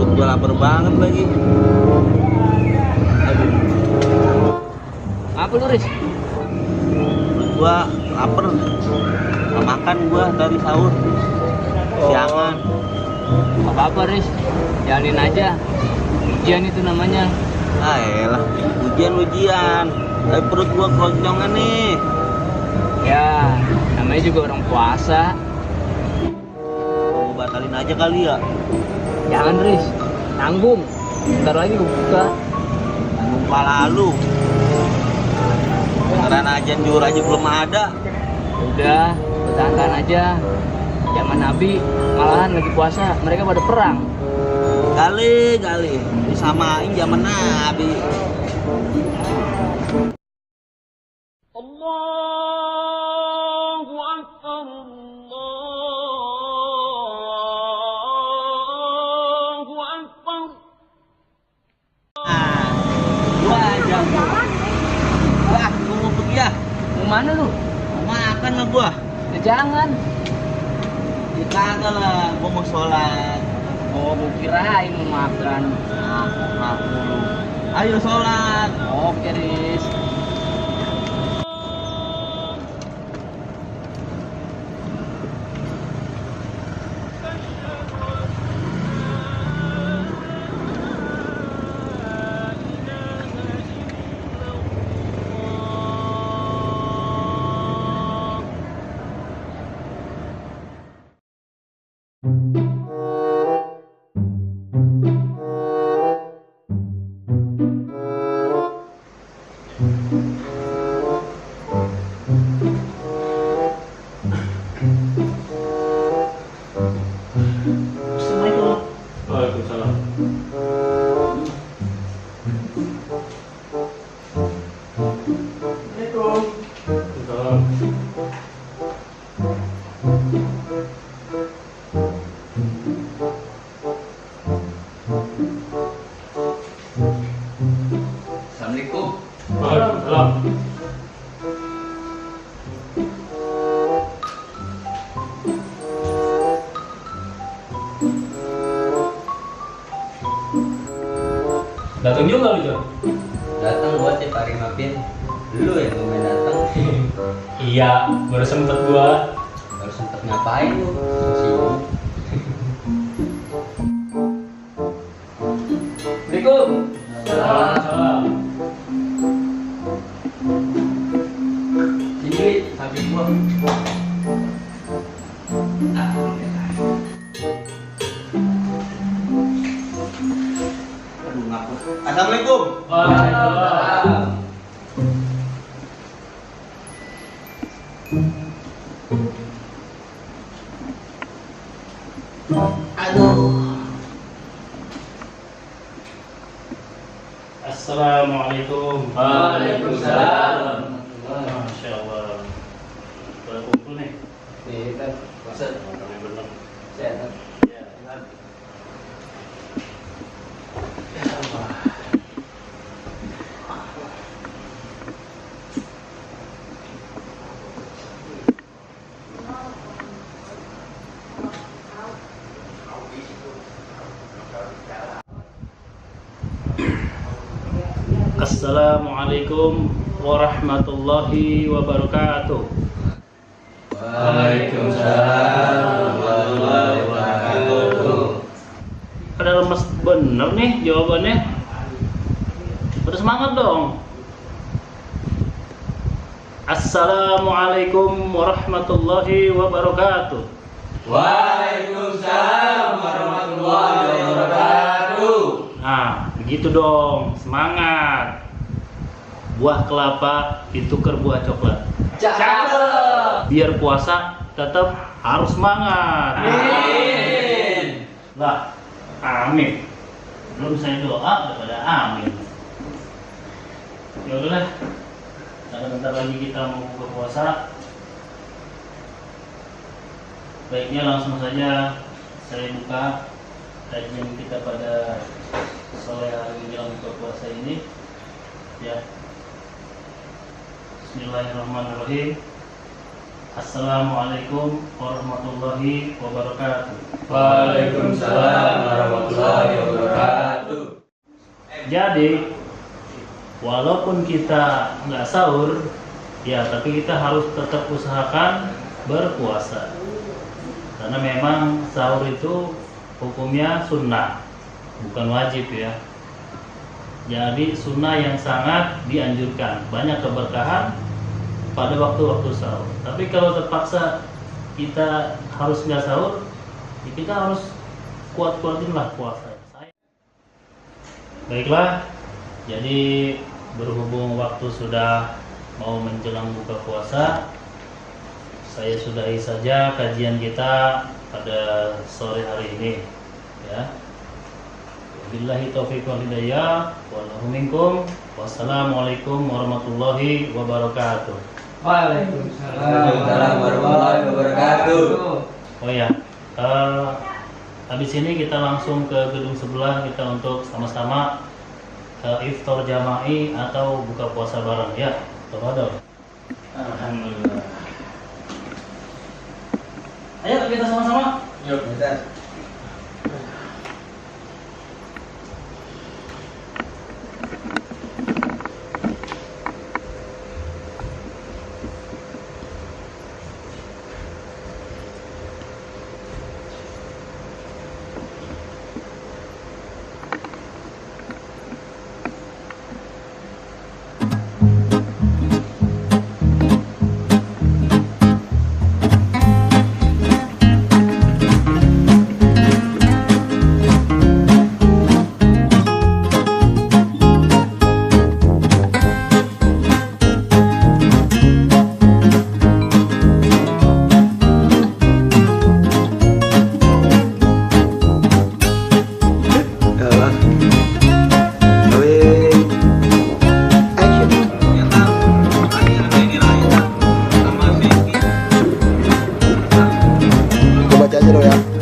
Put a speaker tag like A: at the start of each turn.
A: Perut gua lapar banget lagi. Aduh.
B: Apa lu, Riz?
A: Perut gua lapar. Nggak makan gua dari sahur. Siangan.
B: Apa-apa, Riz. Jalanin aja. Ujian itu namanya.
A: Ah elah, ujian. Tapi perut gua keloncongan nih.
B: Ya, namanya juga orang puasa.
A: Mau batalin aja kali ya?
B: Jangan, Riz. Tanggung. Ntar lagi gue buka.
A: Tanggung pala lu. Beneran ajan juhur aja belum ada.
B: Udah, bertahan aja. Zaman Nabi malahan lagi puasa, mereka pada perang.
A: Kali disamain zaman Nabi. Allahu Akbar, Allahu Akbar. Ah, gua aja. Wah, gua mau pergi ya.
B: Mau mana lu?
A: Mau makan lah gua.
B: Ya jangan.
A: Ya kagak lah, gua mau sholat.
B: Oh, gue kirain mau makan.
A: Nah, mulu. Ayo sholat.
B: Oke, Riz.
A: Assalamualaikum.
C: Waalaikumsalam. Waalaikumsalam.
B: Assalamualaikum.
C: Waalaikumsalam. Datang juga lu, Jon?
B: Datang gua tiap hari mampir. Lu yang gue datang.
C: Iya, baru sempet gua.
B: Baru sempet ngapain lu? Sibuk. Assalamualaikum.
C: Waalaikumsalam.
B: Sini, sambil gua.
A: Aduh, ngaku. Assalamualaikum.
C: Waalaikumsalam.
A: Aduh.
C: Assalamualaikum.
B: Waalaikumsalam.
C: Masya Allah. Pada kumpul nih.
B: Kita maksud
C: Orang yang bener.
B: sehat.
C: Ya. Assalamualaikum warahmatullahi wabarakatuh.
B: Waalaikumsalam warahmatullahi wabarakatuh.
C: Pada lemes bener nih jawabannya. Pada semangat dong. Assalamualaikum warahmatullahi wabarakatuh.
B: Waalaikumsalam warahmatullahi wabarakatuh.
C: Nah, begitu dong, semangat. Buah kelapa ditukar buah coklat.
B: Cakep.
C: Biar puasa tetap harus semangat.
B: Amin.
C: Lah, amin. Belum saya doa udah pada amin. Ya udahlah. Karena bentar lagi kita mau buka puasa. Baiknya langsung saja saya buka kajian kita pada sore hari menjelang buka puasa ini. Ya. Bismillahirrahmanirrahim. Assalamualaikum warahmatullahi wabarakatuh.
B: Waalaikumsalam warahmatullahi wabarakatuh.
C: Jadi, walaupun kita nggak sahur, ya tapi kita harus tetap usahakan berpuasa. Karena memang sahur itu hukumnya sunnah, bukan wajib ya. Jadi sunnah yang sangat dianjurkan, banyak keberkahan pada waktu-waktu sahur. Tapi kalau terpaksa kita harus nggak sahur, ya kita harus kuat-kuatin lah puasa. Baiklah, jadi berhubung waktu sudah mau menjelang buka puasa, saya sudahi saja kajian kita pada sore hari ini ya. Billahi taufiq wal hidayah wallahu minkum. Wassalamualaikum warahmatullahi wabarakatuh.
B: Waalaikumsalam warahmatullahi wabarakatuh.
C: Oh ya, habis ini kita langsung ke gedung sebelah kita untuk sama-sama iftar jama'i atau buka puasa bareng ya. Tafadhol. Alhamdulillah. Ayo kita sama-sama.
B: Yuk, Ustaz.
D: Baca aja lo ya.